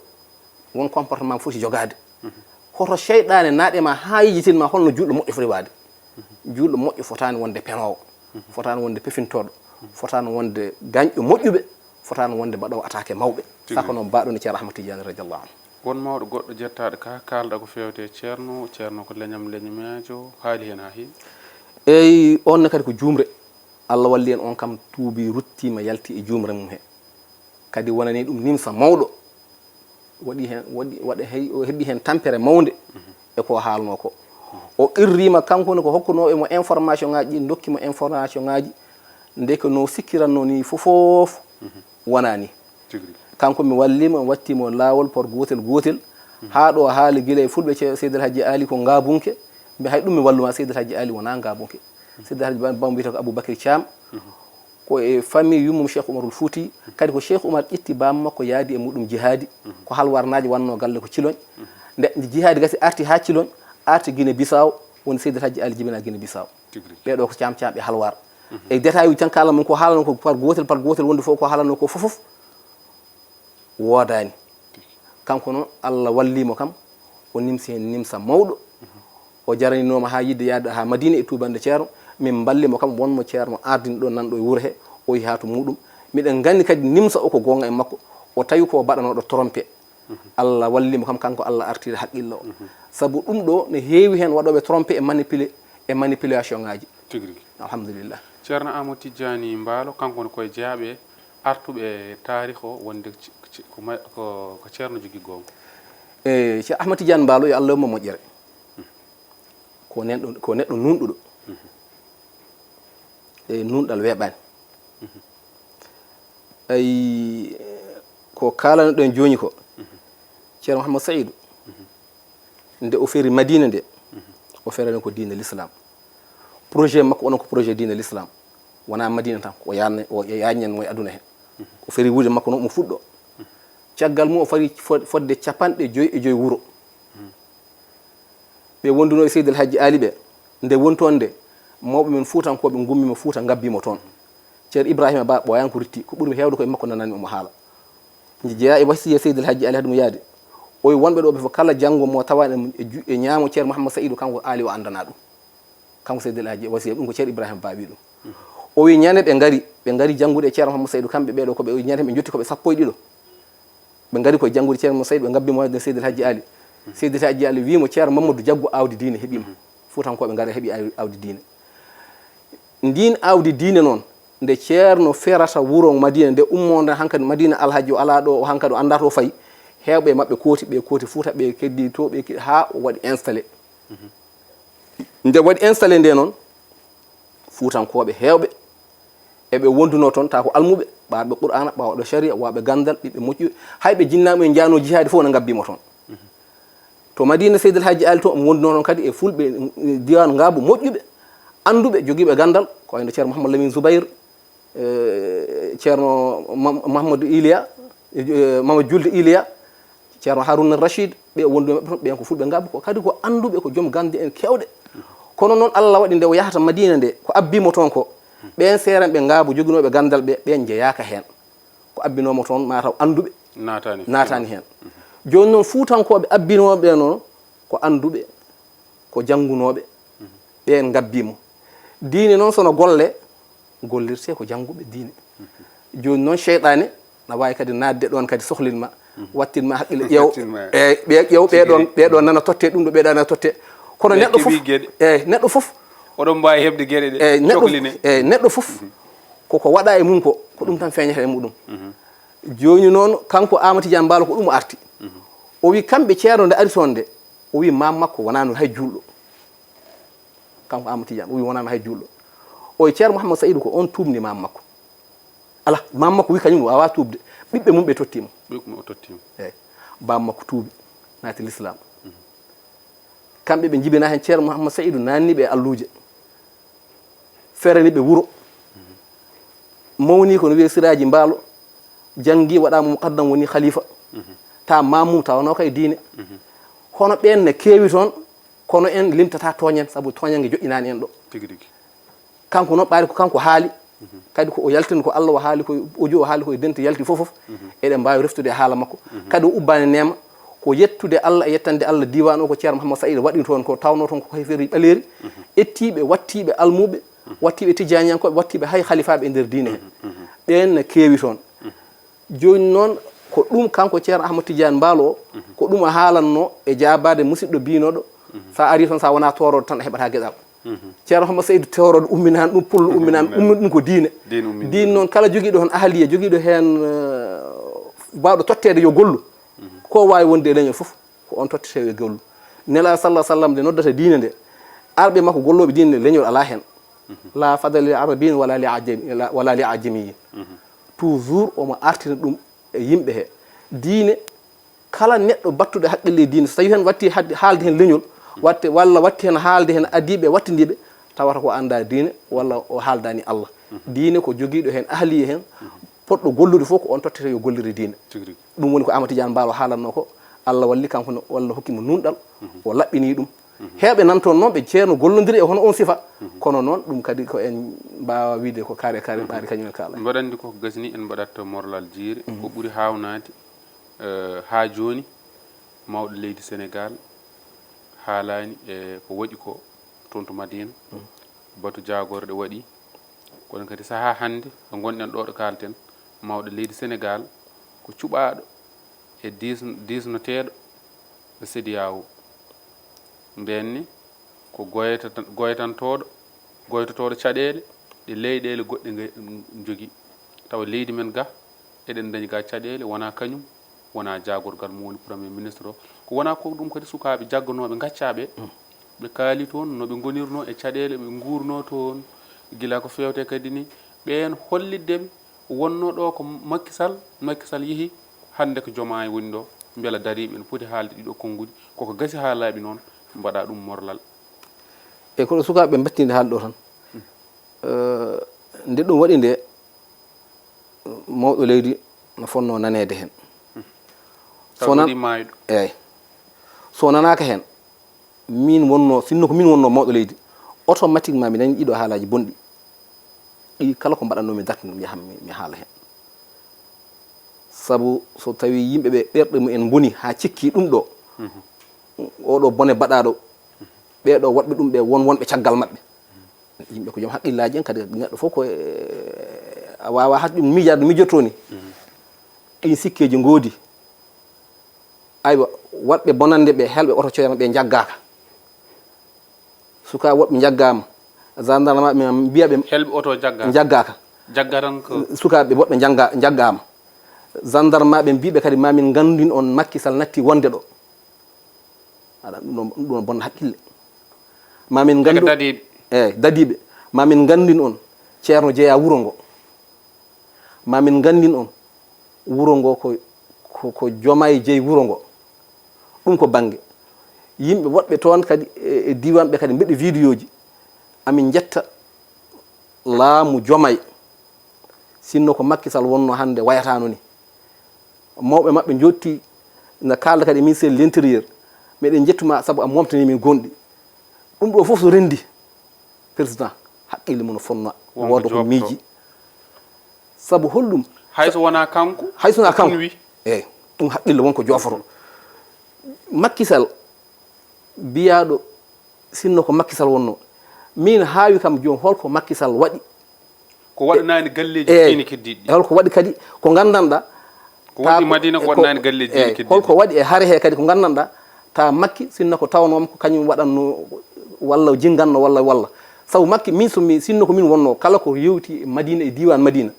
won comportement foti jogaade. Mhm. Hoto seyɗaane naaɗe ma haa yejjitin ma holno juulɗo moƴƴo foti waade. Mhm. Juulɗo moƴƴo fotaani wonde penoowo, mhm, fotaani wonde pefintooɗo, mhm, fotaani wonde gañɗo moƴƴuɓe, fotaani wonde mbaɗoowo attaque mawɓe. Tigi. Saka noon mbaɗo ni Ceerno Ahmad Tidiane radiallahu anhu. Won mawɗo goɗɗo jettaaɗo ka kaalɗa ko feewte e ceerno, ceerno ko leñam leñmeejo, haali heen haa heewi. Eyi, on ne kadi ko juumre. Allah walli en, on kam tuubi, ruttiima, yalti e juumre mum he. Kadi wonani ɗum nimsa mawɗo. Waɗi heen, waɗi, waɗa hey, o heɓi heen tampere mawnde, mhm, e ko haalnoo ko. O qirriima kanko ne ko hokkunooɓe mo information ŋaaji ɗi, ndokki mo information ŋaaji, ndeke no sikkirannoo ni fof, fof, mhm, wonaa ni. Tigi rigi. Kanko mi walliima, mi watti mo laawol par gootel gootel, mhm, haa ɗo haali gila e fulɓe ce-, Seydi El Hadji Ali ko ngaabunke, mbi hay ɗum mi walluma, Seydi El Hadji Ali wonaa ngaabunke. Seydi El Hadji Ba-, Bamba wiyata ko Abou Bakri Thiam, mhm, ko e famille yummum Cheikh Oumarul Fouti, kadi ko Cheikh Oumar ƴetti baam makko yaadi e muɗum jihaadi, mhm, ko halwarnaaji wannoo galle ko Ciloñ. Mhm. Nde, nde jihaadi gasi arti haa Ciloñ, arti Guinée Bissau, woni Seydi El Hadji Ali jibina Guinée Bissau. Tigi rigi. Ɓee ɗo ko Caam Caam e Halwaar. Mhm. E détail uji tan kala mum ko haalano ko par gootel, par gootel wonde fof ko haalano ko fof, fof woodaani. Kanko noon Allah walli mo kam, o nimsi heen nimsa mawɗo. Mhm. O jaraninooma haa yiɗde yahde haa Madina e tuubande ceerno. Min mballi mo kam, won mo ceerno ardini ɗo, nan ɗo e wuro he, o yehi haa to muɗum. Miɗen nganndi kadi nimsa o ko goonga e makko. O tawi ko baɗanooɗo trompé. Mhm. Allah walli mo kam, kanko Allah artiri haqqille o. Mhm. Sabu ɗum ɗo ne heewi heen waɗooɓe trompé e manipulé, e manipulation ŋaaji. Tigi rigi. Alhamdulillah. Ceerno Amadou Tidiani Mbaalo, kanko ne koye jeyaaɓe artuɓe taarih o, wonde ci-, ci-, ko ma-, ko, ko ceerno jogii goonga. E, Ceerno Ahmad Tidiani Mbaalo, yo Allah yoɓ mo moƴƴere. Mhm. Ko neɗɗo, ko neɗɗo nuunɗuɗo. Mhm. E, nuunɗal weeɓaani. Mhm. Ay, ko kaalanoɗen jooni ko, mhm, Ceerno Mouhammad Saïdou, mhm, nde o feri Madina nde, mhm, o ferani ko diine l'islam. Projet makko onon ko projet diine l'islam. Wonaa Madina tan, o yaanne-, o yaajnen mo e aduna he. Mhm. O feri wuude makko noon, omo fuɗɗo. Mhm. Caggal mum o fari fo-, fodde capanɗe joyi e joyi wuro. Mhm. Ɓe wondunoo e Seydi El Hadji Ali ɓe, nde woni toon nde, mawɓe men fuutankooɓe ngummiima Fuuta, ngabbiima toon. Ceerno Ibrahima Ba, ɓooyaani ko rutti, ko ɓurmi heewde ko e makko nananmi omo haala. Nde jeyaa e wasiya Seydi El Hadji Ali hade mo yaade. O wi wonɓe ɗo ɓe fof kala janngo mo tawani e ju-, e ñaamo Ceerno Mouhammad Saïdou, kanko Aali o anndana ɗum. Kanko Seydi El Hadji wasiya ɗum ko Ceerno Ibrahima Ba wi ɗum. O wi ñande ɓe ngari, ɓe ngari janngude e Ceerno Mouhammad Saïdou, kamɓe ɓee ɗo ko ɓe, o wi ñande ɓe njotti ko ɓe sappo e ɗiɗo. Ɓe ngari koye janngude Ceerno Mouhammad Saïdou, ɓe ngabbi mo e Seydi El Hadji Ali. Seydi El Hadji Ali wi mo Ceerno Mamadou jaggu aawdi diine heɓiima. Fuutankooɓe ngari heɓi aaw-, aawdi diine. Ndiin aawdi diine noon, nde Ceerno ferata wuro Madina, nde ummoo nde hankadi Madina Alhaji o alaa ɗo, o hankadi o anndaa to fayi, heewɓe e maɓɓe kooti, ɓe kooti Fuuta, ɓe keddi to, ɓe ke-, haa o waɗi installé. Nde waɗi installé nde noon, Fuutankooɓe heewɓe eɓe wondunoo toon, taa ko almuɓe, ɓaawɓe Qur'aana, ɓaawɓe shari'a, waawɓe ganndal, ɓiɓɓe moƴƴuɓe, hay ɓe jinnaaɓe en njaanoo jihaadi fof, no ngabbii mo toon. Mhm. To Madina, Seydi El Hadji Ali to omo wonduno noon kadi e fulɓe, eh, diwan Ngaabu moƴƴuɓe, annduɓe, jogiiɓe ganndal, ko wayno Ceerno Mouhamadou Lamine Zoubair, eh, Ceerno Mam-, Mahamadou Iliya, eh, Mamadou Julde Iliya, Ceerno Harouna Rachid, ɓe o wonduɓe maɓɓe toon, ɓen ko fulɓe Ngaabu, ko kadi ko annduɓe, ko joom gannde en keewɗe. Kono noon Allah waɗi nde o yahata Madina nde, ko abbi mo toon ko, ɓen seeranɓe Ngaabu joginooɓe ganndal ɓe, ɓen njeyaaka heen. Ko abbinoo mo toon, mataw annduɓe Naataani. Naataani heen. Jooni noon, Fuutankooɓe abbinooɓe noon, ko annduɓe, ko janngunooɓe, ɓeen ngabbii mo. Diine noon, so no golle, gollirtee ko jannguɓe diine. Jooni noon, seyɗaane na waawi kadi naatde ɗoon kadi, sohlin ma, wattin ma haqqille, ƴeew, Wattin ma. Eey, ɓe ƴeew ɓee ɗoon, ɓee ɗoon nana tottee, ɗum ɗo ɓee ɗoon nana tottee. Kono Ɓe neɗɗo fof, keɓii geɗe. Eey, neɗɗo fof, Oɗon mbaawi heɓde geɗe ɗe, eey, neɗɗo, cokli ne. Eey, neɗɗo fof, ko ko waɗa e mum ko, ko ɗum tan feeñata e muɗum. Jooni noon, kanko Aamadu Tijaan Mbaalo, ko ɗum o arti. O wi, kamɓe ceerno nde ari toon nde, o wi, maam makko wonaano hay juulɗo. Kanko Aamadu Tijaan, o wi, wonaano hay juulɗo. O wi, Ceerno Mouhammad Saïdou ko on tuubni maam makko. Alaa, maam makko wi, kañum o waawaa tuubde. Ɓiɓɓe mum ɓe totti mo. Ɓiɓɓe mum o totti mo. Eey. Baam makko tuubi, naati lislaam. Kamɓe ɓe njibinaa heen Ceerno Mouhammad Saïdou, naanni ɓe e alluuje. Ferani ɓe wuro. Mawni ko no wiyee Siraaji Mbaalo, janngi, waɗaama muqaddam, woni khalifa. Tawa maam mum tawanoo kay diine. Hono ɓeen ne keewi toon, kono en limtataa tooñen, sabu tooñannge joƴƴinaani en ɗo. Tigi rigi. Kanko noon, ɓaade ko kanko haali, kadi ko o yaltini ko Allah o haali, ko audio o haali, ko e dente yalti fof fof, eɗen mbaawi reftude e haala makko. Kadi o ubbaani neema, ko yettude Allah e yettande Allah, diiwaan o ko Ceerno Mouhammad Saïd waɗi toon ko, tawnoo toon ko hayfeeri ɓaleeri, ettiiɓe, wattiiɓe almuuɓe, wattiiɓe tijjaaniyankooɓe, wattiiɓe hay halifaaɓe e nder diine he. Ɓeen ne keewi toon. Jooni noon, ko ɗum kanko Ceerno Ahmad Tidiane Mbaalo o, ko ɗum o haalannoo e jaabaade musiɗɗo biynooɗo, so a arii toon, so a wonaa toorooɗo tan, a heɓataa geɗal. Ceerno Ahmad Seydu toorooɗo umminaani ɗum, pullo umminaani, ummin ɗum ko diine. Diine ummin ɗum. Diine noon, kala jogiiɗo heen ahaliya, jogiiɗo heen, eh, baawɗo totteede yo gollu, ko waawi wonde e leñol fof, ko on tottetee yo gollu. Nelaaɗo sallallahu sallam nde noddata diine nde, arɓe makko gollooɓe diine nde, leñol alaa heen. La fadla li arabiyin wala li ajami, wala li ajamiyin. Toujours omo artina ɗum e yimɓe he. Diine, kala neɗɗo battuɗo haqqille e diine, so tawii heen watti haalde heen leñol, watte, walla watti heen haalde heen adiiɓe, wattindiiɓe, tawata ko anndaa diine, walla o haaldaani Allah. Diine ko jogiiɗo heen ahliya heen, potɗo gollude fof ko on tottete yo gollire diine. Tigi rigi. Ɗum woni ko Amadou Tidiane Mbaalo haalannoo ko, Allah walli kanko no, walla hokki mo nunɗal, o laɓɓinii ɗum. Heewɓe nan toon noon, ɓe ceerno gollondiri e hono on sifa, kono noon ɗum kadi ko en mbaawa wiyde ko kare kare ɓaari kañum e kaala. Mboɗo anndi ko gasni en mbaɗat morlal jiiri, ko ɓuri haawnaade, eh, haa jooni, mawɗo leydi Senegaal haalaani e ko waɗi ko toon to Madina, batu jaagorɗe waɗi. Kono kadi sahaa hannde ɗo ngonɗen ɗo, ɗo kaalten, mawɗo leydi Senegaal ko cuɓaaɗo e diis-, diisnoteeɗo e C E D E A O. Ndeen ne ko goytata-, goytantooɗo, goytotooɗo caɗeele ɗe leyɗeele goɗɗe nge-, njogii. Tawa leydi men ga, eɗen ndañi ga caɗeele, wonaa kañum, wonaa jaagorgal mum woni Premier Ministre o. Ko wonaa ko ɗum kadi sukaaɓe jagganooɓe, ngaccaaɓe, ɓe kaali toon no ɓe ngonirnoo e caɗeele, ɓe nguurnoo toon, gila ko feewte kadi ni, ɓeen hollitde ɓe wonnoo ɗo ko Macky Sall, Macky Sall yehi, hannde ko Diomaye woni ɗo, mbela dariiɓe ene poti haalde ɗiɗo konnguɗi, koko gasi haa laaɓi noon, mbaɗa ɗum morlal. E kono sukaaɓe mbattinde haalde ɗo tan. Eh, nde ɗum waɗi nde, mawɗo leydi no fotnoo naneede heen. Taw so nan-, waɗi maayɗo. Eey. So nanaaka heen, min wonnoo, sinno ko min wonnoo mawɗo leydi, automatiquement mi nani ɗiɗo haalaaji bonɗi. Ɗi kala ko mbaɗatnoo mi dartini ɗum, yaham mi, mi haala heen. Sabu so tawii yimɓe ɓe ɓerɗe mumen mboni haa cikki ɗum ɗo, oɗo bone baɗaaɗo, ɓee ɗo waɗɓe ɗum ɓe won wonɓe caggal maɓɓe. Yimɓe ko joom haqqillaaji en kadi, neɗɗo fof ko e, a waawaa haɗde ɗum miijaade no miijortoo ni. Ɗiin sikkeeji ngoodi. Aywa, waɗɓe bonannde ɓe, helɓe oto coyama ɓe njaggaaka. Sukaaɓe woɓɓe njaggaama. Gendarme ɓe mbiya ɓe Helɓe oto jaggaaka. Njaggaaka. Jagga tan ko Sukaaɓe woɓɓe njannga-, njaggaama. Gendarme ɓe mbiɓe kadi ma min nganndin on Macky Sall natti wonde ɗo. Aɗa, ɗum ɗon, ɗum ɗon bonna haqqille. Ma min Daga nganndu-, dadiiɓe. Eey, dadiiɓe. Ma min nganndin on Ceerno jeyaa wuro ngo. Ma min nganndin on wuro ngo ko, ko, ko Diomaye jeyi wuro ngo. Ɗum ko bannge. Yimɓe woɗɓe toon kadi e, e diiwaan ɓe kadi mbeɗi vidéo ji. Amin njetta laamu Jomay. Sinno ko Macky Sall wonno hannde wayataano ni. Mawɓe maɓɓe njootti na kaalda kadi e ministère de l'intérieur. Meɗen njettuma sabu a momtani min gonɗi. Ɗum ɗo fof so renndi, président, haqqille mum no fonna. Wonko wooda ko joofto. Miiji. Sabu holɗum? Hay so wonaa kanko, hay so wonaa ko kanko. Ɗum wi. Eyyi, ɗum haqqille wonko joofoto. Macky Sall biyaaɗo, sinno ko Macky Sall wonno, min haawi kam jooni, holko Macky Sall waɗi? Ko waɗanaani galleeji, eyyi, diine keddiiɗi ɗi. Holko waɗi kadi ko nganndanɗaa? Ko waɗi ta ko, Madina, ko ko, waɗanaani galleeji, eyyi, diine keddiiɗi ɗi. Holko waɗi e hare he kadi ko nganndanɗaa? Ta Macky, sinno ko tawnooma ko kañum waɗanno walla jinganno walla, walla. Sabu Macky, min so mi, sinno ko min wonno, kala ko yewti e Madina, e diiwaan Madina,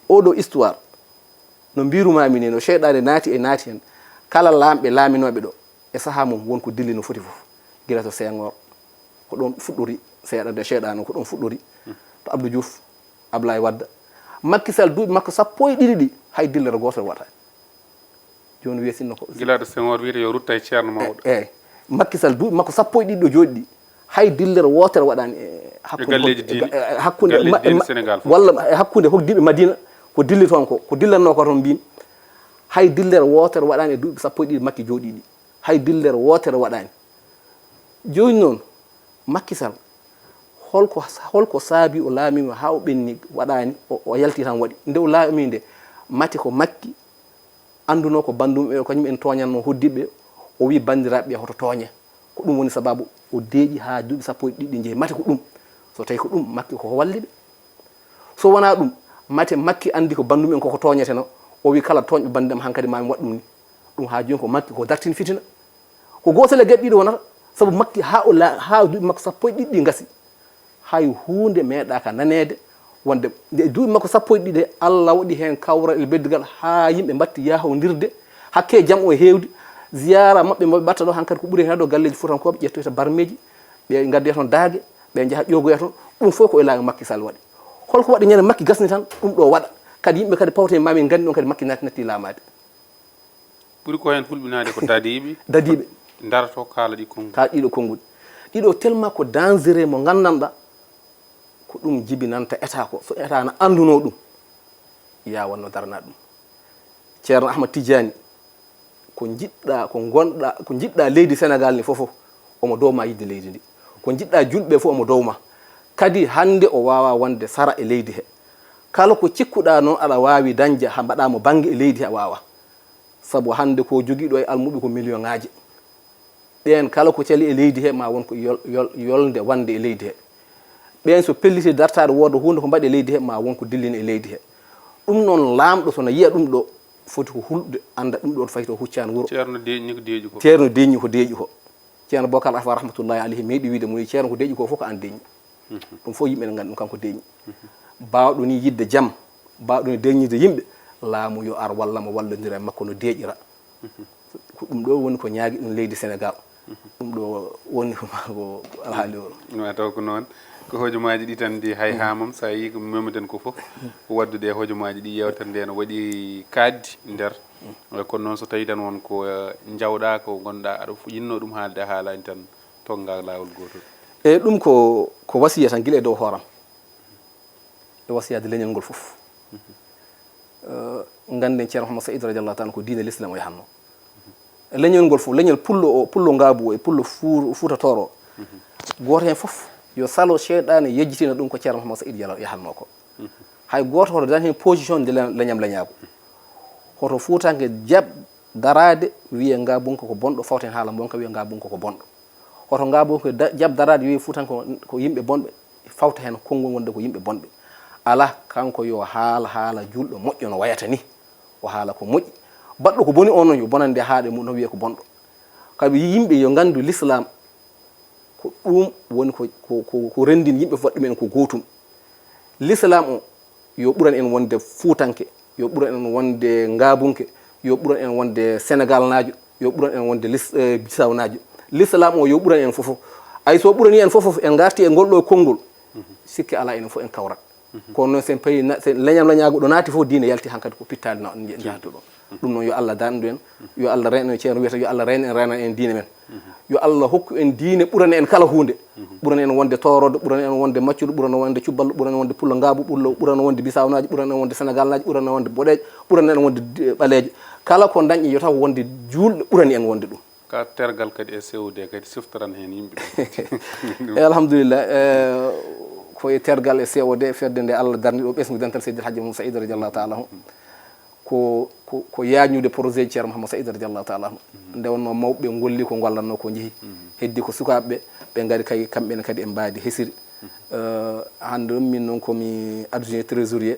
oɗo histoire, no mbirumaami ni, no seyɗaane naati e naati heen, kala laamɓe laaminooɓe ɗo, e sahaa mum won ko dilli no foti fof. Gila to Senghor, ko ɗoon fuɗɗori, seeɗa nde seyɗaane o, ko ɗoon fuɗɗori. To Abdou Diouf, Ablaye Wade. Macky Sall duuɓi makko sappo e ɗiɗi ɗi, hay dillere gootere waɗaani. Jooni wiya sinno ko gila to Senghor wiyata yo rutta e ceerno mawɗo. Eyyi. Macky Sall duuɓi makko sappo e ɗiɗi ɗo jooɗi ɗi, hay dillere wootere waɗaani e hakkunde, e galleeji diine, e, e hakkunde galleeji ma-, diine ma-, Sénégal fof. Walla e hakkunde hoɗdiiɓe Madina, ko dilli toon ko, ko dillanno ko toon mbimi. Hay dillere wootere waɗaani e duuɓi sappo e ɗiɗi Macky jooɗi ɗi. Hay dillere wootere waɗaani. Jooni noon, Macky Sall, holko, holko saabi o laamiima haa o ɓenni waɗaani, o, o yalti tan waɗi. Nde o laami nde, mate ko Macky anndunoo ko banndum ɓe, kañum en tooñatnoo hoɗdiiɓe, o wii banndiraaɓe ɓe hoto tooñe. Ko ɗum woni sababu o deeƴi haa duuɓi sappo e ɗiɗi njehi. Mate ko ɗum. So tawi ko ɗum, Macky ko walli ɓe. So wonaa ɗum, mate Macky anndi ko banndum en koko tooñeteno, o wii kala tooñɓe banndam hankadi maa mi waɗ ɗum ni. Ɗum haa jooni ko Macky ko dartini fitina. Ko gootel e geɗe ɗiɗi wonata, sabu Macky haa o la-, haa duuɓi makko sappo e ɗiɗi ɗi ngasi. Hay huunde meeɗaaka naneede wonde nde duuɓi makko sappo e ɗiɗi he, Allah waɗi heen kawral e beddigal haa yimɓe mbatti yahondirde, hakke jam o heewdi, ziyaara maɓɓe mo ɓe mbatta ɗo hankadi ko ɓuri heen ɗo galleeji Fuutankooɓe ƴettoyta barmeeji, ɓe ngaddoya toon daage, ɓe njaha ƴoogoya toon, ɗum fof ko e laamu Macky Sall waɗi. Holko waɗi ñande Macky gasni tan ɗum ɗo waɗa, kadi yimɓe kadi pawte ma min nganndi ɗum kadi Macky natti, natti laamaade. Ɓuri ko heen hulɓinaade ko dadiiɓe. Dadiiɓe. Darato kaala ɗi konngol. Kaala ɗiɗo konngol. Ɗiɗo tellement ko dangereux mo nganndanɗaa ko ɗum jibinanta état ko. So état na anndunoo ɗum, yaawanno darana ɗum. Ceerno Ahmad Tidiane, ko njiɗɗaa, ko ngonɗaa, ko njiɗɗaa leydi Sénégal ni fof, omo dow ma yiɗde leydi ndi. Ko njiɗɗaa julɓe fof omo dow ma. Kadi hannde o waawaa wonde sara e leydi he. Kala ko cikkuɗaa noon aɗa waawi dañde, haa mbaɗaa mo bannge e leydi he a waawaa. Sabu hannde ko jogiiɗo e almuɓɓe ko million ŋaaji. Ɓeen kala ko cali e leydi he ma won ko yol-, yol-, yolnde wonde e leydi he. Ɓeen so pelliti dartaade wooda huunde ko mbaɗi e leydi he ma won ko dillini e leydi he. Ɗum noon laamɗo so na yiya ɗum ɗo foti ko hulɓude annda ɗum ɗo fayi to huccani wuro. Ceerno deeƴni ko deeƴi ko. Ceerno deeƴni ko deeƴi ko. Ceerno Bokar Alfa rahmatullahi alayhi meeɗi wiide mum ceerno ko deeƴi ko fof ko aan deeƴni. Ɗum fof yimɓe ne nganndi ɗum kanko deeƴni. Baawɗo ni yiɗde jam, baawɗo ni deeƴnirde yimɓe, laamu yo ar walla mo wallondira e makko no deeƴira. Ko ɗum ɗo woni ko ñaagi ɗum leydi Sénégal. Ɗum ɗo woni ko alhaali o. Ma taw ko noon. Ko hojomaaji ɗi tan ndi hay haa mam, so a yii ko memeten ko fof, ko waɗdude e hojomaaji ɗi, yeewtere nde no waɗi kaaɗdi nder. Kono noon so tawii tan won ko, eh, njawɗaa, ko ngonɗaa aɗa f-, yinnoo ɗum haalde a haalaani tan, tonngaa laawol gootol. E ɗum ko, ko wasiya tan gila e dow hooram. E wasiyaade leñol ngol fof. Eh, ngannden Ceerno Mouhammad Saïd radiallahu taala ko diine l'islam o yahatno. Leñol ngol fof, leñol pullo o, pullo ngaabu o e pullo Fuu-, Fuuta Tooro o. Gooto heen fof yo salo seyɗaane yejjitina ɗum ko Ceerno Mouhammad Saïd yala-, yahatno ko. Hay gooto hoto dañ heen position nde le-, leñam leñaagu. Hoto Fuutanke jaɓ daraade wiye Ngaabunko ko bonɗo, fawta heen haala mbonka wiye Ngaabunko ko bonɗo. Hoto Ngaabunko da-, jaɓ daraade wiye Fuutanke ko, ko yimɓe bonɓe, fawta heen konngol wonde ko yimɓe bonɓe. Alaa, kanko yo haala, haala juulɗo moƴƴo no wayata ni. O haala ko moƴƴi. Baɗɗo ko boni on noon yo bonande haaɗe mum no wiye ko bonɗo. Kabi yimɓe yo nganndu l'islam ko ɗum woni ko, ko, ko, ko renndin yimɓe fof waɗi ɗum en ko gootum. L'islam o yo ɓuran en wonde Fuutanke, yo ɓuran en wonde Ngaabunke, yo ɓuran en wonde Senegaalnaajo, yo ɓuran en wonde lis-, eh, Bisawnaajo. L'islam o yo ɓuran en fof. Ay so ɓurani en fof, fof en ngarti e ngol ɗo konngol. Sikke alaa enen fof en kawrat. Kono noon sen payi na-, sen leñam leñaagu ɗo naati fof diine yalti hankadi ko pittaali na-, nje-, naati ɗo. Ɗum noon, yo Allah darndu en, yo Allah reynu en, ceerno wiyata, yo Allah reynu en, reyna en diine men. Yo Allah hokku en diine ɓurani en kala huunde. Ɓurani en wonde tooroodo, ɓurani en wonde maccuɗo, ɓurani en wonde cubballo, ɓurani en wonde pullo ngaabu, ɓurlo, ɓurani en wonde bisawnaaji, ɓurani en wonde senegalnaaji, ɓurani en wonde boɗeejo, ɓurani en wonde, eh, ɓaleejo. Kala ko dañƴi, yo taw wonde juulɗe ɓurani en wonde ɗum. Ka tergal kadi e C O D kadi siftoran heen yimɓe ɓe. Eyi, alhamdulillah, eh, ko e tergal e C O D, fedde nde Allah darni ɗo ɓesngu dental Seydi El Hadji Mouhamed Saïd radiallahu taala anhu. Ko, ko, ko yaajnude projet ji Ceerno Mouhamed Saïd radiallahu taala anhu. Nde wonnoo mawɓe ɓe ngolli ko ngollatnoo ko njehi. Heddi ko sukaaɓe ɓe, ɓe ngari kay kamɓe ne kadi e mbaadi hesiri. Eh, hannde ɗum min noon ko mi adjoint trésorier.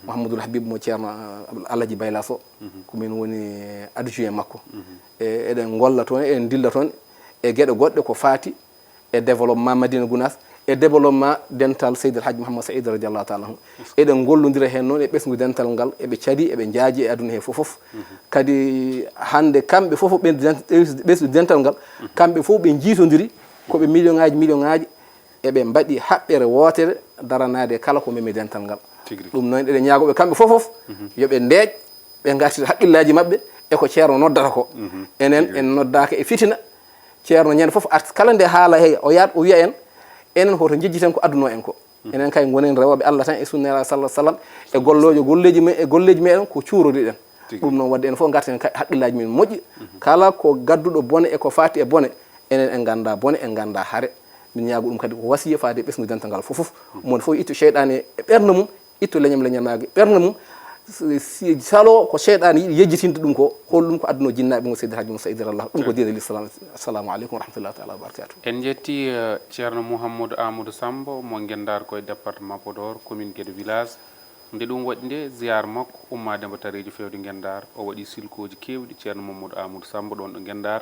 Mouhamadoul Habib mo Ceerno, eh, Alhaji Bayla Sow. Ko min woni adjoint makko. E, eɗen ngolla toon, eɗen ndilla toon e geɗe goɗɗe ko faati e développement Madina Gounass, e développement dental Seydi El Hadji Mouhamed Saïd radiallahu taala anhu. Eɗen ngollondira heen noon e ɓesngu dental ngal, eɓe cari, eɓe njaaji e aduna he fof fof. Kadi hannde kamɓe fof fof ɓesngu dent-, ɓesngu dental ngal, kamɓe fof ɓe njiitondiri, ko ɓe million ŋaaji, million ŋaaji, eɓe mbaɗi haɓɓere wootere daranaade kala ko memi dental ngal. Tigi rigi. Ɗum noon eɗen ñaagoo ɓe kamɓe fof fof, yo ɓe ndeeƴ, ɓe ngartira haqqillaaji maɓɓe e ko Ceerno noddata ko. Enen en noddaaka e fitina. Ceerno ñande fof arti kala nde haala he o yaat o wiya en, enen hoto njejjiten ko adduno en ko. Enen kay ngonen rewooɓe Allah tan e sunna Nelaaɗo sallallahu alaihi wasallam, e golloojo golleeji me-, e golleeji meɗen ko cuuroriɗen. Tigi. Ɗum noon waɗde enen fof ngarten ka-, haqqillaaji men moƴƴi. Kala ko gadduɗo bone e ko faati e bone, enen en ngannda bone, en ngannda hare. Min ñaago ɗum kadi ko wasiya faade e ɓesngu dental ngal fof fof. Moni fof itto seyɗaane e ɓernde mum, itto leñam leñamaaji ɓernde mum, si, si, salo ko seyɗaane yiɗi yejjitinde ɗum ko, hol ɗum ko adduno jinnaaɓe mum Seydi Hadji Moussa Idrallah, ɗum ko diine l'islam. Assalamu aleykum wa rahmatullahi taala wa barakatuh. En njetti, eh, Ceerno Mouhamadou Amadou Sambo mo Ngendaar ko e département Podor, commune Guédé village. Nde ɗum waɗi nde, ziyaar makko ummaade mbo tareejo feewde Ngendaar. O waɗi silkooji keewɗi, Ceerno Mouhamadou Amadou Sambo ɗoon ɗo Ngendaar.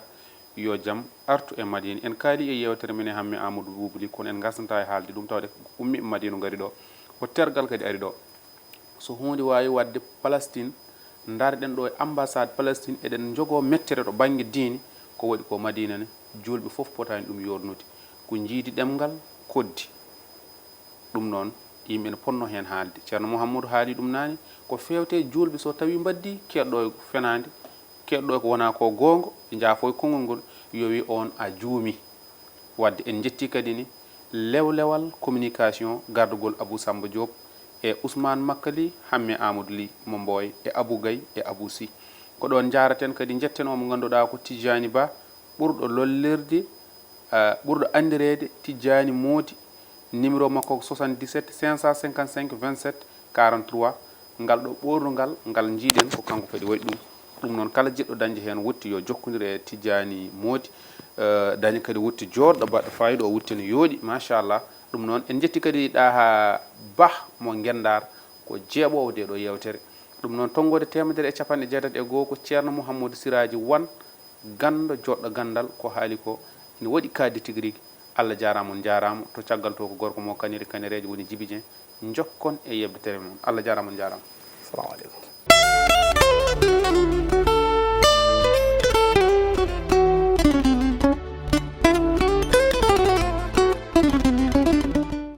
Yo jam artu e Madina. En kaali e yeewtere men e Hamme Amadou Boubou Ly, kono en ngasnataa e haalde ɗum, tawde ko ummi e Madina ngari ɗo. Ko tergal kadi ari ɗo. So huunde waawi waɗde Palestine, ndaarɗen ɗo e ambassade Palestine, eɗen njogoo mettere to bannge diine, ko waɗi ko Madina ne, juulɓe fof potaani ɗum yoornude. Ko njiidi ɗemngal, koddi. Ɗum noon, yimɓe ne potnoo heen haalde. Ceerno Mouhamadou haali ɗum naane, ko feewte juulɓe so tawii mbaddii, keɗɗo e fenaande, keɗɗo e ko wonaa ko goonga, njaafo e konngol ngol, yo wi oon a juumi. Wadde en njetti kadi ni lewlewal communication gardugol Abou Samba Diop e Ousmane Makka Ly, Hamme Amadou Ly mo Mboye e Abou Gaye e Abou Sy. Ko ɗoon njaaraten kadi njetten o mo ngannduɗaa ko Tijani Ba, ɓurɗo lollirde, eh, ɓurɗo anndireede Tijani Moodi, numéro makko ko soixante-dix-sept cinq cent cinquante-cinq vingt-sept quarante-trois. Ngal ɗo ɓoornungal, ngal njiiɗen ko kanko kadi waɗi ɗum. Ɗum noon, kala jiɗɗo dañde heen wutte, yo jokkondir e Tijani Moodi, eh, daña kadi wutte jooɗɗo, baɗɗo faayiida, o wutte no yooɗi, machallah. Ɗum noon, en njetti kadi Ɗaha Bah mo Ngendaar, ko jeeɓoowo nde ɗo yeewtere. Ɗum noon, tonngoode teemedere e capanɗe jeetati e go'o ko Ceerno Mouhamadou Siraaji Wan, ganndo joɗɗo ganndal, ko haali ko ina waɗi kaadi tigi rigi. Allah jaaraama, on njaaraama. To caggal to ko gorko mo Kaniri Kanireejo woni Jibi Dieng. Njokkon e yeɓde tere mon. Allah jaaraama, on njaaraama. Salamu aleykum.